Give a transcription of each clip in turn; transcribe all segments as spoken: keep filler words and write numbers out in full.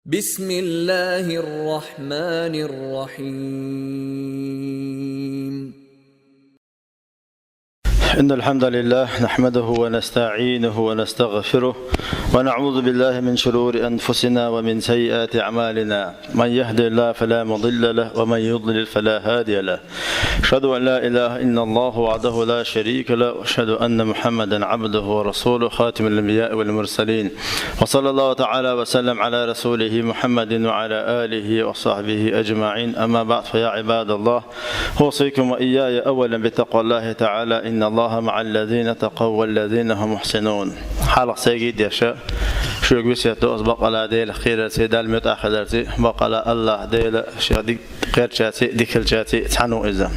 بسم الله الرحمن الرحيم. إن الحمد لله نحمده ونستعينه ونستغفره، ونعوذ بالله من شرور أنفسنا ومن سيئات أعمالنا. من يهد الله فلا مضل له، ومن يضلل فلا هادي له. أشهد أن لا إله إلا الله وحده لا شريك له، وأشهد أن محمدا عبده ورسوله، خاتم الأنبياء والمرسلين. وصلى الله تعالى وسلم على رسوله محمد وعلى آله وصحبه أجمعين. أما بعد، فيا عباد الله، أوصيكم وإياي أولا بتقوى الله تعالى. إن الله مع الذين اتقوا والذين هم محسنون. Хьалха сайгий деша, шуьга весет ду аз бакъала Дела кхерарций, Далла муьтӀахь хиларций, бакъала АллахӀ Дела шех дик кхерчарций, дикалчарций цхьаьна ву иза.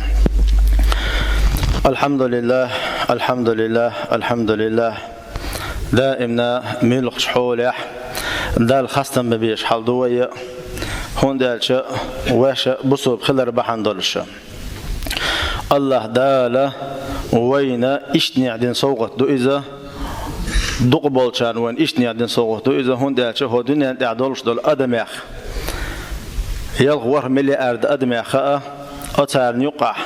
الحمد لله، الحمد لله، الحمد لله. Даимна муьлххачу хьолехь Далла хастам бан безаш хьал ду вай, хӀунда аьлча ваьш бусулба хилар бахьана долуш. АллахӀ Дала вайна иштанехь дина совгӀат ду иза, дукха болчарна вайна иштанехь дина совгӀат ду иза, хӀунда аьлча хӀокху дуьнен тӀехь долуш долу адамех, ялх-ворхӀ миллиард адамех хаа, оцарна юккъахь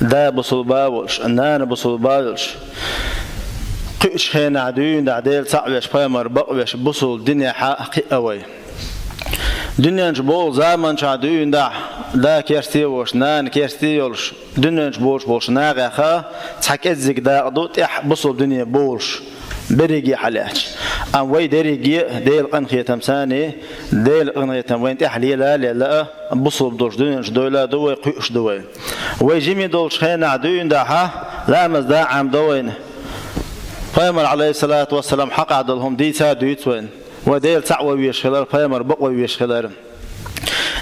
да бусулба а волуш, нана бусулба а йолуш, кхуьучу хенахь дуьйна дахь Дела цхьаъ веш, пайхамар бакъ веш, бусулба динехьа кхиъна вай. Дуьнен чу богӀу заманчохь дуьйна дахь да керсте а волуш, нана керсте а йолуш, дуьнен чу боцуш болчу нахехь цхьа кӀеззиг дакъа ду тӀехь бусулба дине бовлуш, берриге хьалаьцча. Амма вай дерриге Делан къинхетамца, Делан къинхетам вайна тӀехь лела а лелла, бусулба долуш дуьнен чу дойла а ду вай, кхуьуш ду вай. Вай жима долчу хенахь дуьйна дахь ламаз дан Ӏамадо вайна. Пайхамар, Ӏалайхиссалату вассалам, хьакъахь долу хӀума дийца а дуьйцу вайна. Вай Дела цхьаъ ван везаш хилар, пайхамар бакъ ван везаш хилар.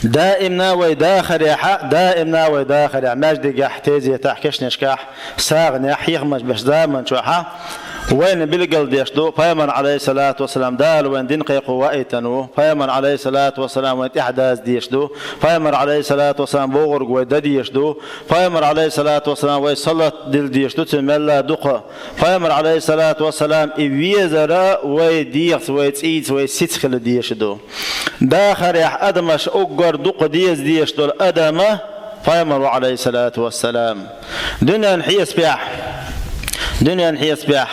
Даимна вай дахарехь, даимна вай дахарехь, маьждигехь, тезетахь, кешнашкахь, сагӀанехь, хьехамаш беш заманчохь вайна билгалдеш ду, пайхамар, Ӏалайхиссалату вассалам, Дала вайна дин кхайкхо ваийтина ву, пайхамар, Ӏалайхиссалату вассалам, вайна тӀаьхьа даза дезаш ду, пайхамар, Ӏалайхиссалату вассалам, бохург вай дан дезаш ду, пайхамар, Ӏалайхиссалату вассалам, вай салат дилла дезаш ду, цуьнан мелла а дукха. Пайхамар, Ӏалайхиссалату вассалам, и везар вай дегӀаца, вай цӀийца, вай сица хила дезаш ду. Дахарехь адамаш уггар дукха деза дезаш долу адам пайхамар ву, Ӏалайхиссалату вассалам. Дуьнен хьесапехь, дуьнен хьесапехь,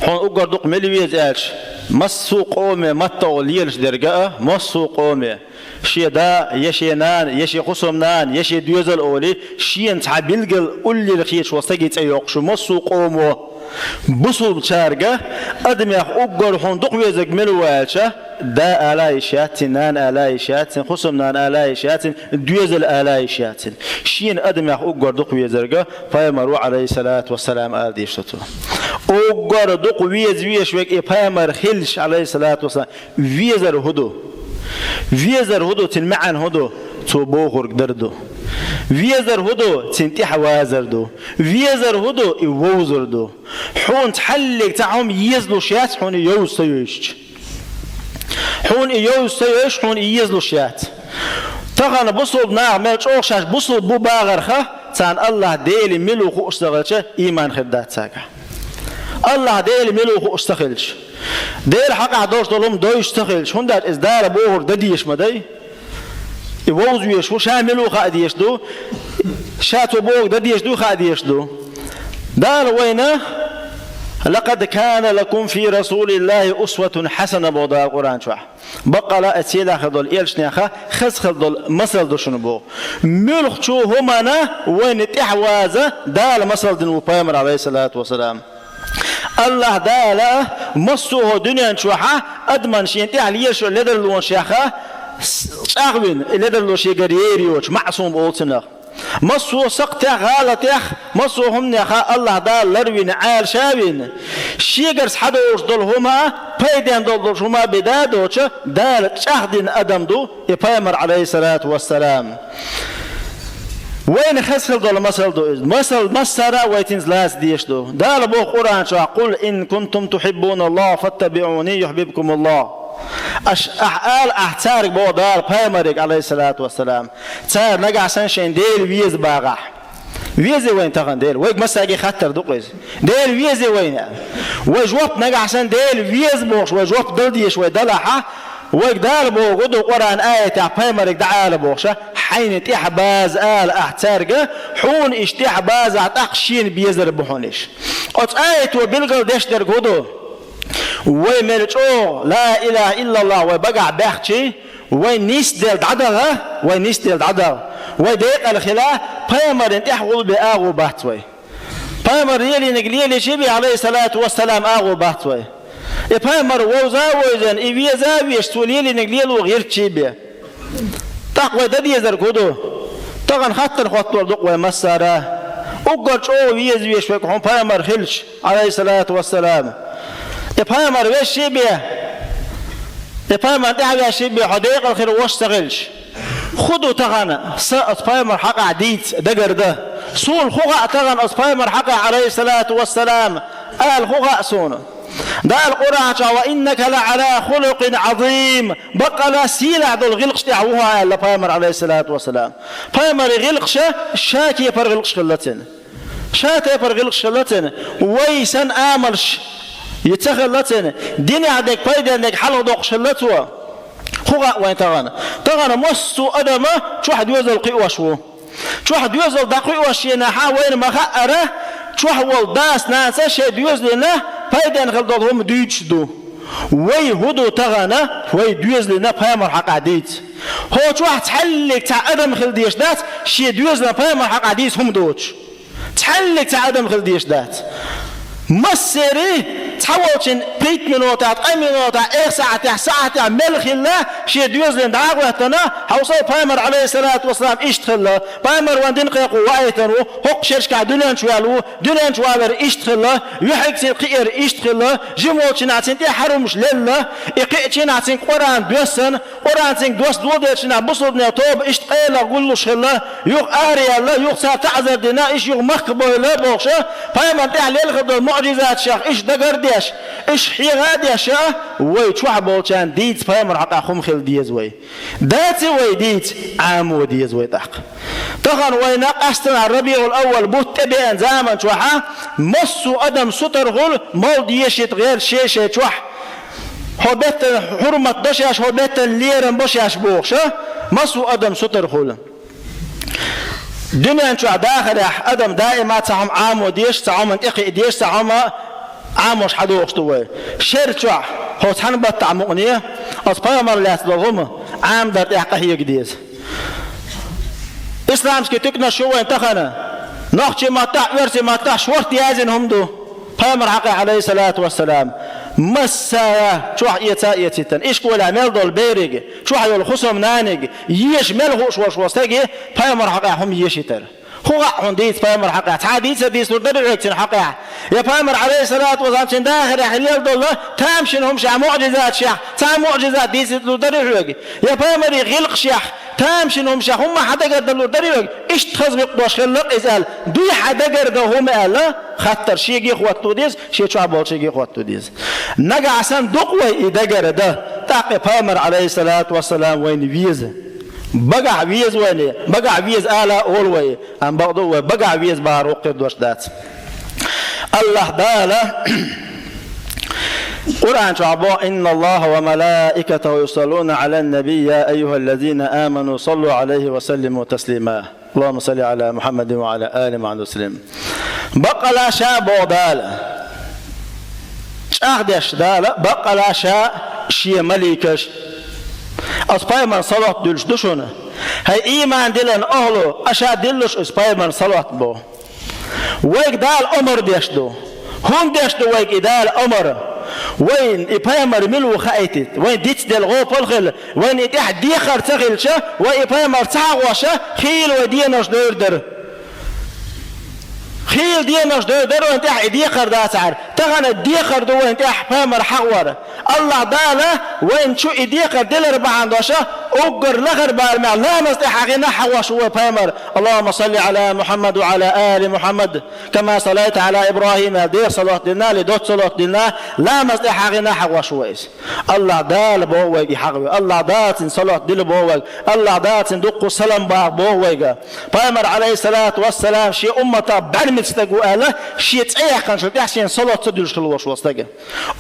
хьуна уггар дукха мила веза аьлча, массо а къоме маттахь лелаш дерг а, массо а къоме, шен да, я шен нана, я шен хӀусамнана, я шен доьзал олий, шена цхьа билггал уллера хеташ волу стаге цӀе йоккхуш ву массо а къомо. Бусулбачаьрга адамех уггар хьуна дукха везарг мила ву аьлча, да ала йиш яц цуьнан, нана ала йиш яц цуьнан, хӀусамнана ала йиш яц цуьнан, доьзал ала йиш яц цуьнан. Шена адамех уггар дукха везарг пайхамар ву, Ӏалайхиссалату вассалам, ала дезаш ду цо. Уггар дукха веза везаш верг и пайхамар хилча, Ӏалайхиссалату вассалам, везар хӀун ду? Везар хӀун ду? Цуьнан маьӀна хӀун ду? Цо бохург дар ду. Везар хӀун ду? Цуьнан тӀаьхьа вазар ду. Везар хӀун ду? И вовзар ду. Хьуна цхьаллиг цхьа хӀума езалуш яц, хьуна и йовза ца йовзуш. Хьуна и йовза ца йовзуш, хьуна и езалуш яц. Тахана бусулба наха мел чӀогӀа шаьш бусулба бу бахарх, царна АллахӀ Дела мила ву хууш ца хилча, ийман хир дац цаьргахь. АллахӀ Дела мила ву хууш ца хилча, Делан хьакъехь долуш долу хӀума девзаш ца хилча, хӀунда аьлча иза Дала бохург дан дезаш ма дай. И вовза везаш ву, ша мила ву хаа дезаш ду, ша цо бохург дан дезаш ду, хаа дезаш ду. Дала вайна: «لقد كان لكم في رسول الله أسوة حسنة», боху Дала Къуръан чохь. Баккъала а, цу лаьхьа долу элчанеха хаза хила долу масал ду шуна боху. Муьлххачу хӀуманна вайна тӀаьхьаваза Дала масал дина ву пайхамар, Ӏалайхиссалату вассалам. АллахӀ Дала массо а хӀокху дуьнен чохь адамна шена тӀехь лелаш йолу ледарлонашех чӀагӀвина, и ледарло шегара ер йоцуш, маъсум олу цунах. Массо а сакхтех, гӀалатех, массо а хӀуманех АллахӀ Дала ларвина, Ӏалашвина, шегара схьадолуш долу хӀума, пайденна долуш долу хӀума бен да а доцуш, Дала чӀагӀдина адам ду и пайхамар, Ӏалайхиссалату вассалам. Вайна хаза хила долу масал ду иза. Масал массара а вай цуьнца лаца дезаш ду. Дала боху Къуръан чохь: «قل إن كنتم تحبون الله فاتبعوني يحببكم الله». Аш, ахь ала, ахь цаьрга, боху Дала пайхамарга, Ӏалайхиссалату вассалам, цара нагахь санна шайна Дела веза бахахь. Везий вайна тахана Дела? Вайга массаьрга хаттар ду-кх иза. Дела везий вайна? Вай жоп нагахь санна Дела веза бохуш, вай жоп дала дезаш вай далахь, Вайга Дала боху ду Къуръан аятехь пайхамарга дӀаала бохуша, хьайна тӀехь база ала ахь цаьрга, хьуна иштта тӀехь базахь тӀаккха шена безар бу хьуна иш. Оцу аято билгал деш дерг хӀун ду? Вай мел чӀогӀа ла илаха иллаллах вай багахь баьхчи, вай нисделла дӀадагӀа, вай нисделла дӀадагӀа, вай декъала хила, пайхамарна тӀехь гӀулбе агӀо бац вай. Пайхамар лелийнарг лелийчи бе, алейхиссалату вассалам, агӀо бац вай. И пайхамар вовза а вовзийна, и веза а везаш, цо лелийнарг лело гӀиртчи бе. ТӀаккха вай дан дезарг хӀун ду? Тахана хаттар хоттор ду-кх вай массара. Уггар чӀогӀа веза везаш верг хьуна пайхамар хилча, алейхиссалату вассалам. И пайхамар везчи бе, и пайхамар тӀаьхьавезчи бе, хьо декъала хир вовзаш ца хилча. ХӀун ду тахана сан оцу пайхамар хьакъехь дийца дагар дан? Суна хӀун хаьа тахана оцу пайхамар хьакъехь, алейхиссалату вассалам, ала хӀун хаьа суна? Дала Къуръан чохь: «Ва иннака ла ала хулукъин Ӏазим». Баккъала сийлахь долу гӀиллакхаш тӀехь ву хьо аьлла пайхамар, алейхиссалату вассалам. Пайхамаран гӀиллакхаш ша кепара гӀиллакхаш хилла цуьнан. Ша тайпара гӀиллакхаш хилла цуьнан. Вай санна амалш я ца хилла цуьнан. Динехь дерг, пайденна дерг хьалха доккхуш хилла цо. ХӀун хаьа вайн тахана? Тахана массо а адам чохь доьзал кхиош ву. Чохь доьзал дӀакхиош шена хьан вайна ма хаьара, чохь волу дас-нанас шайн доьзална пайденна хила долу хӀума дуьйцуш ду. Вай хӀун ду тахана, вай доьзална пайхамар хьакъехь дийца? ХӀокху чохь цхьаьллиг цхьа адам хила дезаш дац, шен доьзална пайхамар хьакъехь дийца хӀума доцуш. Цхьаьллиг цхьа адам хила дезаш дац. Массери, цхьаволчун пхийтта минотахь, ткъа минотахь, эх сахьтехь, сахьтехь мел хилла, шен доьзална дӀа а гӀоьттина, хьовсал, пайхамар, алейхиссалату вассалам, иштта хилла. Пайхамар вайн дин кхайкхо ваийтина ву, хӀокху шерашкахь дуьнен чу ваьлла ву, дуьнен чу валар иштта хилла, юьхьиг цуьнан кхиар иштта хилла, жимолчу нахь цуьнан тӀе хьарамаш лелла, и кхиъчу нахь цуьнга Къуръан доьссина, Къуръан цуьнга доссадо, делча нах бусалбанел тоба иштта къайлаха гуллуш хилла, юха араяьлла, юха цара таӀзар дина, иштта юха махка бевлла бохуша, пайхамарна тӀехь лелхина долу муӀжизаташех иштта дагар а деш, иштта хьеха а деш, вай чохь болчарна дийца пайхамар хьакъехь хӀума хила деза вай. Даци вай дийца, Ӏамо деза вай тӀаккха. Тахана вайна къаьсттина РабиӀул-Аввал бутт тӀебеана заман чохьа, массо а адам сутара хуьлу, мовлид ешийта гӀерта шен-шен чохь. Хьо беттан хьурмат до шаьш, хьо беттан лерам бо шаьш бохуша, массо а адам сутара хуьлу. Дуьнен чохь дахарехь адам даима цхьа хӀума Ӏамо дезаш, цхьа хӀуманна тӀекхиа дезаш, цхьа хӀума Ӏамош хьадогӀуш ду вай. Шер чохь, хьо цхьана баттахь мукъане, оцу пайхамар лаьцна долу хӀума Ӏамадар тӀехь къахьега деза. Исламский туьканаш ю вайн тахана. Нохчийн маттахь, оьрсийн маттахь шорта яздина хӀума ду. Пайхамар хьакъехь, алейхиссалату вассалам, массара чохь эца а эцийтина. Ишколехь мел долу бериг, чохь йолу хӀусамнаниг, еша мел хууш волуш волу стаге пайхамар хьакъехь хӀума ешийтар. ХӀун хаьа хьуна дийца пайхамар хьакъехь? Цхьа дийца а дийцалур дарий хьоьга цуьнан хьакъехь? Я пайхамар, алейхиссалату вассалам, цуьнан дахарехь лелла долу тамашийна хӀумнашехь, муӀжизаташехь, цхьа муӀжизат дийцалур дарий хьоьга? Я пайхамаран гӀиллакхашехь, тамашийна хӀумнашехь хӀумма хьадагардалур дарий хьоьга? Иштта хаза векъ дош хилла-кх иза аьлла, дуй хьан дагардан хӀума аьлла, хаттар шеге а хӀотто деза, шен чохь болчерге а хӀотто деза. Нагахь санна ду-кх вай и дагардан, тӀаккха и пайхамар, алейхиссалату вассалам, вайна веза. Багахь веза вайна, багахь веза ала а олу вай, амма бакъду вай багахь веза бахьара воккхур дош дац. АллахӀ Дала Къуръан чохь боху: «Инна Аллаха ва малаикатаху юсаллуна Ӏалан наби, я айюхаллазина аману, саллу Ӏалайхи ва саллиму таслима». Аллахумма салли Ӏала Мухаммадин ва Ӏала али Мухаммад ва саллим. Баккъала ша боху Дала. ЧӀагӀдеш Дала, баккъала ша шен маликаш. Оцу пайхамарна салот дуьллуш ду шуна. ХӀай ийман диллина ахӀлу, аша диллалаш оцу пайхамарна салот боху. Вайга Дала омар деш ду. ХӀунда деш ду вайга и Дала омар? Вайна и пайхамар мила ву хаийтийта, вайна дицделла гӀопал а хилла, вайна и тӀехь декхар ца хилча, вай и пайхамар ца хьахоша, хийла вай денош девр дара. Хийла денош девр дара вайна тӀехь и декхар дацахьара. Тахана декхар ду вайна тӀехь пайхамар хьахор. АллахӀ Дала вайна чу и декхар дилар бахьана долуша, Уггар лахара барамехь ламаз тӀе хьахийна хьахош ву вай Пайхамар: «Аллахумма салли Ӏала Мухьаммад ва Ӏала али Мухьаммад, кама саллайта Ӏала Ибрахим», — аьлла, деха салот дина, или доцца салот дина, ламаз тӀе хьахийна хьахош ву вай иза. Аллахь Дала боху вайга и хьахаве. Аллахь Дала цуьнан салот дила боху вайга. Аллахь Дала цуьнан дуккха салам баха боху вайга. Пайхамар, Ӏалайхиссалату вассалам, шен умматах бӀаьрмик стаг ву аьлла, шен цӀе яьккхинчул тӀаьхьа шена салот ца дуьллуш хила волуш волу стаг.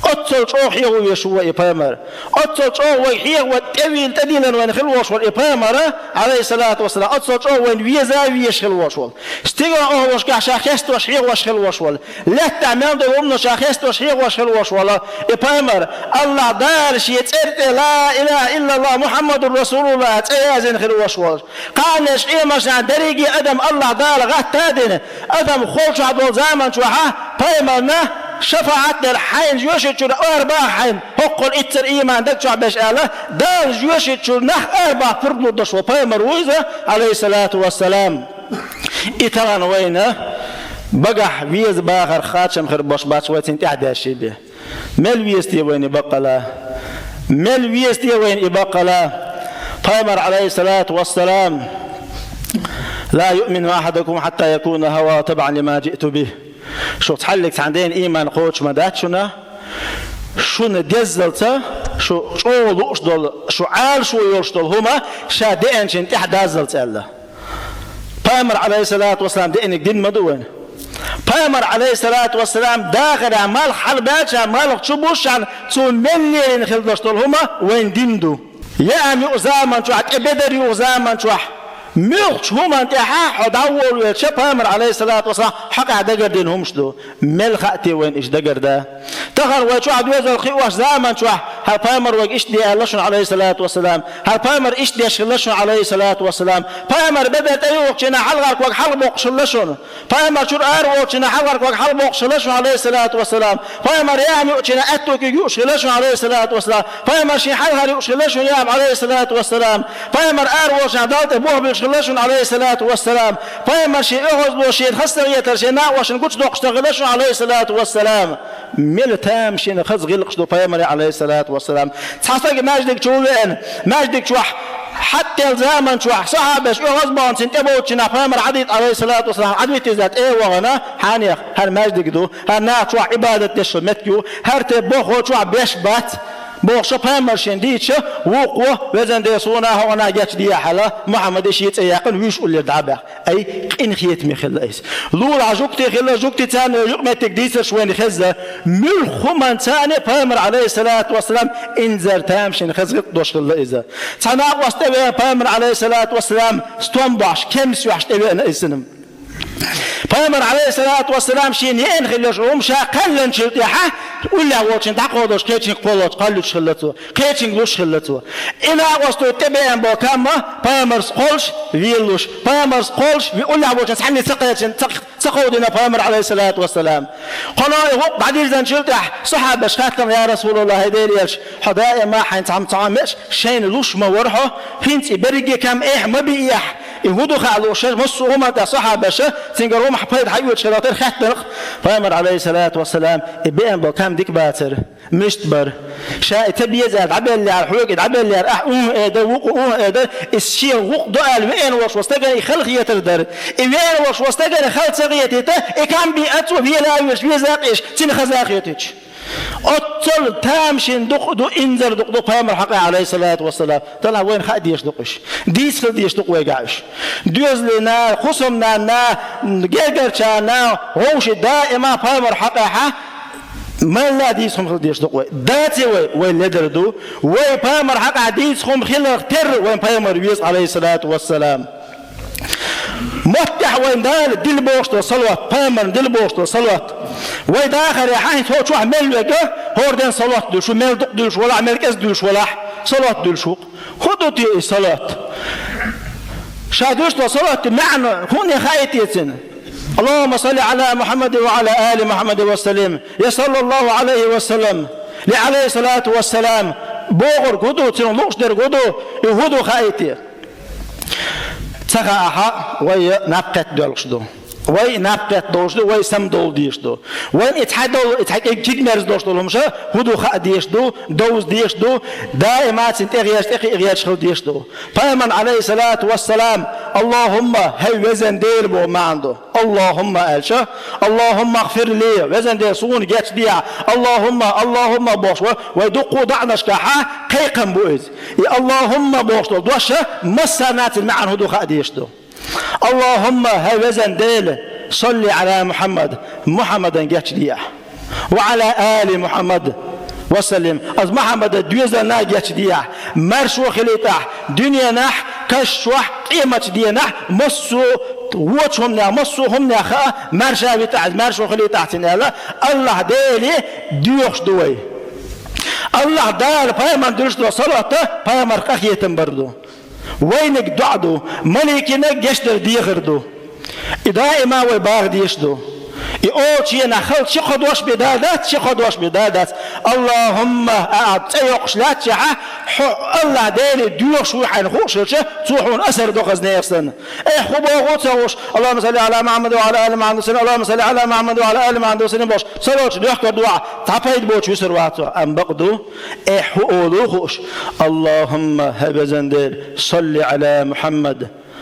Оццул чӀогӀа хьехавеш ву вай и Пайхамар. Оццул чӀогӀа вайга хьеха, вай тӀевилла, тӀедиллина вайна хила волуш волу и Пайхамар, Ӏалайхиссалату вассалам, оццул чӀогӀа вайна веза а везаш хила волуш волу. Стигалан охӀлушкахь ша хестош, хьехош хила волуш волу. Лаьттахь мел долу хӀуманаш ша хестош, хьехош хила волуш волу и Пайхамар, Аллахь Дала шен цӀеран тӀе «Ла илаха иллаллахӀ Мухьаммадур Расулуллахь» цӀе яздина хила волуш волу. Кхааннаш, къематдийнахь дерриге адам Аллахь Дала гӀатта а дина, адам холчохь долу заман чохь а Пайхамарна шафаӀат дара, хьайна жоьшучуьра арабаха хьайна, хӀоккхул иццара ийман даг чохь беш аьлла, Дала жоьшучуьра нах арабаха пурба лур долуш волу Пайхамар ву иза, Ӏалайхиссалату вассалам. И тахана вайна багахь веза бахарх хачам хир болуш бац вай цуьнан тӀаьхьадаьшший бен. Мел веза те вайна и баккъала? Мел веза те вайна и баккъала? Пайхамар, Ӏалайхиссалату вассалам: «Ла юъмину ахьадукум хьатта якуна хӀаваху табаӀан лима жиъту бихӀ». Шух цхьаллиг цхьана дена ийман кхочуш ма дац шуна, шуна деззалца, шу чӀогӀа лууш долу, шу Ӏалашо йолуш долу хӀума ша деанчунна тӀаьхьадаззалца аьлла. Пайхамар, Ӏалайхиссалату вассалам, деаниг дин ма ду вайна. Пайхамар, Ӏалайхиссалату вассалам, дахарехь малх хьалабаьлча, малх чу бушшехь, цо мел лерина хила долуш долу хӀума вайна дин ду. Яа-м юкъа заман чохь, тӀе бедар юкъа заман чохь, муьлххачу хӀуманна тӀехь хьо дӀаволавелча, Пайхамар, Ӏалайхиссалату вассалам, хьокъехь дагардан хӀумаш ду. Мел хаьа те вайна иштта дагардан? Тахана вай чохь доьзал кхиош заман чохь, хӀара Пайхамар вайга иштта де аьлла шуна, Ӏалайхиссалату вассалам, хӀара Пайхамар иштта деш хилла шуна, Ӏалайхиссалату вассалам, Пайхамар бедар тӀе юхучу хенахь хьалхара ког хьалабоккхуш хилла шуна, Пайхамар чуьра араволучу хенахь хьалхара ког хьалабоккхуш хилла шуна, Ӏалайхиссалату вассалам, Пайхамар яа-м юучу хенахь аьтту куьг юуш хилла шуна, Ӏалайхиссалату вассалам, Пайхамар шен хьалхара юуш хилла шуна, яа-м, Ӏалайхиссалату вассалам, Пайхамар араволучу хенахь Далла тӀе бохбуьйлуш хилла шуна, Ӏалайхиссалату вассалам, Пайхамар шен оьгӀазло, шена хаза ца хетар шен накъосташна гучудоккхуш ца хилла шуна, Ӏалайхиссалату вассалам. Мел тамашийна хаза гӀиллакхаш ду Пайхамаран, Ӏалайхиссалату вассалам. Цхьа стаг маьждиг чу веана, маьждиг чохь хьаттел заман чохь сахьабаш оьгӀаз бахана цунна тӀе боцучу нах Пайхамар Ӏадийта, Ӏалайхиссалату вассалам, Ӏадвитийза тӀе а вахана, хьанех, хӀара маьждиг ду, хӀара наха чохь Ӏибадат деш шо меттиг ю, хӀара тӀе бохо чохь беш бац, бохуш Пайхамар шен дийча, вукхо, везан Дела, суна а хьуна а гечдехьала, Мухьаммада шен цӀе яьккхина вуьйш уллера дӀа а баьхна. Ай, къинхетаме хилла иза. Лулахь жугтий хилла, жугтий царна юкъаметтиг дийцарш вайна хезна. Муьлхха хӀуманца а Пайхамар, Ӏалайхиссалату вассалам, инзар тамашийна хаза гӀиллакх долуш хилла иза. Цхьа накъост тӀевеана Пайхамар, Ӏалайхиссалату вассалам, стом бохьуш, кемсаш йохьуш тӀевеана иза. Пайхамар, Ӏалайхиссалату вассалам, шена еана хилла йолуш хӀума ша кхаьллинчул тӀаьхьа, уллехь волчун дӀакховдалуш кхечуьнга кхоллалуш кхоллуьйтуш хилла цо. Кхечуьнга луш хилла цо. И накъостий тӀебеана болу кам а Пайхамарс кхоллуш, велалуш, Пайхамарс кхоллуш, ви-, уллехь волчун цхьанне ца кхечина, ца, ца кховдийна Пайхамар, Ӏалайхиссалату вассалам. Кхуьнан и гӀуллакх дӀадирзинчул тӀаьхьа сахьабаш хаьттина: «Я Расулаллах, хӀай Делан Элча, хьо даима хьайна цхьамма цхьа а меъаш шайна луш ма вара хьо, хӀинца и берриге кам эхь ма биъехь, и хӀун ду хаа лууш?» Массо а хӀуманна тӀехь сахьабаша, цуьнгара хӀума пайда хьаоьцуш хилла тера хаьттина-кх. Пайхамар, Ӏалайхиссалату вассалам, и беана болу кам дика бацара. Мишта бара? Ша и ца беза аьлла дӀабеллера, хьоьга и дӀабеллера, ахь «УхӀ» эр дара, вукхо «УхӀ» эр дара, иза шен гӀуллакх ду аьлла веана волуш волу стагана и хала хетар дара. И веана волуш волу стагана хала ца хетийта, и кам биъна цо вела а веш, веза а къеш, цуьнан хаза а хетийта. Оццул тамашийна дукъ ду, инзар дукъ ду Пайхамар хьокъехь, Ӏалайхиссалату вассалам. Делахь вайна хаа дезаш ду-кх уьш. Дийца хила дезаш ду-кх вайгахь уьш. Доьзална, кху-, хӀусамнанна, гергарчарна, вовшийн даима Пайхамар хьокъехь мелла а дийца хӀума хила дезаш ду-кх вай. Дац вай, вай ледара ду. Вай Пайхамар хьокъехь дийца хӀума хиларх терра вайн Пайхамар веза, Ӏалайхиссалату вассалам. Маттехь вайн Дала дилла бохуш долу салот, Пайхамарна дилла бохуш долу салот. Вай дахарехь хӀинца хӀокху чохь мел верг а, хӀора ден салот дуьллуш ву, мел дукха дуьллуш валахь, мел кӀезиг дуьллуш валахь, салот дуьллуш ву-кх. ХӀун ду те и салот? Ша дуьллуш долу салотан маьӀна хӀунда хаийта те цуьнан? «Аллахумма салли Ӏала Мухьаммадин ва Ӏала али Мухьаммадин ва саллим». Я «Саллаллаху Ӏалайхи ва саллам», я «Ӏалайхиссалату вассалам» бохург хӀун ду, цунах лууш дерг хӀун ду, и хӀун ду хаийта те? Ца хаахь, вай наб кхетта доьлхуш ду. Вай наб кхетта долуш ду, вай самадовла дезаш ду. Вайна и цхьа долу, и цхьа кӀиг-, киг мерза долуш долу хӀума ша хӀун ду хаа дезаш ду, довза дезаш ду, даима цуьнан тӀегӀерташ, тӀекхиа гӀерташ хила дезаш ду. Пайхамарна, Ӏалайхиссалату вассалам, «Аллахумма», хӀай везан Дела боху маьӀна ду. «Аллахумма», аьлча, «Аллахумма гӀфир ли», везан Дела, суна гечдехьа. «Аллахумма, Аллахумма», бохуш вай, вай дуккха а доӀанашкахьа кхайкхам бу иза. И «Аллахумма» бохуш долу дош ша массарна цуьнан маьӀна хӀун ду хаа дезаш ду. «Аллахумма», хӀай везан Дела, «салли Ӏала Мухьаммад», Мухьаммадан гечдехьа. «Ва Ӏала али Мухьаммад ва саллим». Аса Мухьаммадан доьзална гечдехьа. Маршо хилийта ахь дуьненахь, каш чохь, къематчу денахь, массо а вочу хӀуманех, массо а хӀуманех хаа, марша вита ахь, маршо хилийта ахь цуьнан аьлла, АллахӀ Деле доьхуш ду вай. АллахӀ Дала пайхамарна дуьллуш долу салават пайхамарх къахетам бар ду. Вайниг доӀа ду, маликиниг гечдар дехар ду. И даима вай баха дезаш ду. И олучу хенахь хала чекхдош бен Дала дац, чекхдош бен Дала дац. «Аллахумма», а, а, цӀе йоккхуш лаьттачехьа, хьо АллахӀ Деле доьхуш ву хьайна хууш хилча, цо хьуна асар до хаза нехан санна. Эхь, хӀун боху ца хууш, «Аллахумма салли Ӏала Мухьаммад ва Ӏала али Мухьаммад ва саллим», «Аллахумма салли Ӏала Мухьаммад ва Ӏала али Мухьаммад ва саллим» бохуш, салаваташ доьхкур ду ахь, цхьа пайда боцуш висар вац хьо, амма бакъ ду, эхь, хӀун олу хууш: «Аллахумма», хӀай везан Дела, «салли Ӏала Мухьаммад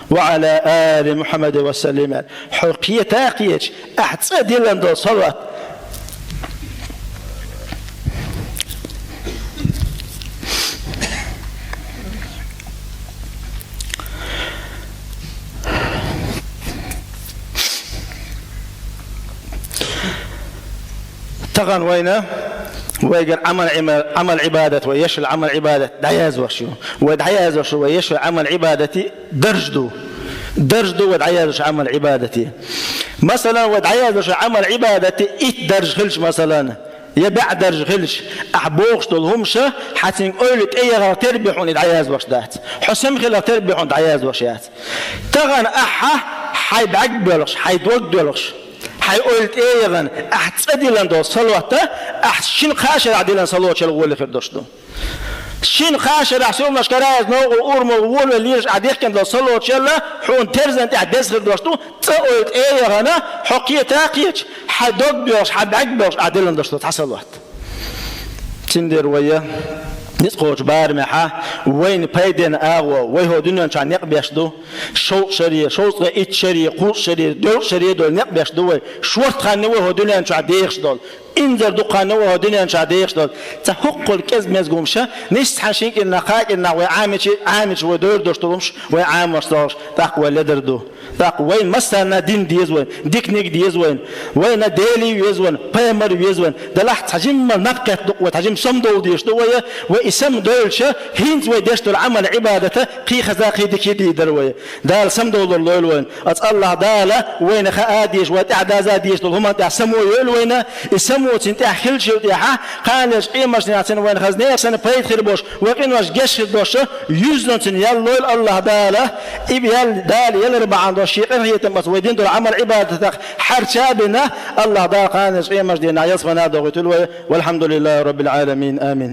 ва Ӏала али Мухьаммад ва саллим», аьлла. Хьо кхета а кхеташ, ахь цӀа диллина долу салават. Тахана вайна, вайгара Ӏамал-Ӏима-, Ӏамал-Ӏибадат, вай еш йолу Ӏамал-Ӏибадат дӀаяздеш ю. Вай дӀаяздеш ю, вай еш йолу Ӏамал-Ӏибадати дарж ду. Дарж ду вай дӀаяздеш Ӏамал-Ӏибадати. Масалан, вай дӀаяздеш йолу Ӏамал-Ӏибадати итт дарж хилча, масалан, я бӀе дарж хилча, ахь бохуш долу хӀума ша, хьан цуьнга ойла тӀеяхар тера бен хьуна и дӀаяздеш дац. Хьо сема хилар тера бен хьуна дӀаяздеш яц. Тахана ахьа хьайн бӀаьрг боьлхуш, хьайн дог доьлхуш, хьайн ойла тӀе а яхана, ахь цӀа диллина долу салават, ахь шина-кхаа шарахь диллина салаватал гӀоли хир долуш ду. Шина-кхаа шарахь силамаш караяза новкъа урамал волавелла лелаш ахь дихкина долу салаватал хьуна терзан тӀехь деза хир долуш ду, цӀа ойла тӀе а яхана, хьо кхета а кхеташ, хьайн дог боьлхуш, хьайн бӀаьрг боьлхуш ахь диллина долуш ду цхьа салават. Цундела вай ницкъ кхочу барамехьа, вайна пайденна агӀо, вай хӀокху дуьнен чохь некъ беш ду, шовзткъа шаре, шовзткъе итт шаре, кхузткъа шаре, доьлху шаре долу некъ беш ду вай, шортта хан ю вай хӀокху дуьнен чохь дехаш долу, инзаре дукха хан ю вай хӀокху дуьнен чохь дехаш долу. Цхьа хӀокхул кӀезиг-мезиг хӀума ша, нийсса цхьана шина кӀирнахь, кхаа кӀирнахь вай Ӏамийча, Ӏамийча вай девр долуш долу хӀумаш, вай Ӏамош долуш, тӀаккха вай ледар ду. ТӀаккха вайна массарна дин деза вайна, диканиг деза вайна, вайна Дела веза вайна, пайхамар веза вайна. Делахь цхьа жимма наб кхетта ду-кх вай, цхьа жимма самадовла дезаш ду вай, вай и самадовлча, хӀинца вай деш долу Ӏамал-Ӏибадата кхин хаза, кхин дика дийр дара вай. Дала самадовлар лойла вайна. Аса АллахӀ Дала вайна хаа дезаш, вай тӀаьхьа даза дезаш долу хӀуманна тӀехь само йойла вайна, и само цуьнан тӀехь хилчул тӀехьа, кхана лечу къематдийнахь цуьнан вайна хаза нехан санна пайда хир болуш, вай къинош геч хир долуш, юьззина цуьнан ял лойла АллахӀ Дала, и ял Дала ялар бахьана долуш, шен къинхетам бац вай дина долу Ӏамал-Ӏибадатах хьарча а бина, АллахӀ Дала кхана лечу къематдийнахь ялсаманера дохуьйтийла вай. Валхьамдулиллахи Раббил Ӏаламин. Амин.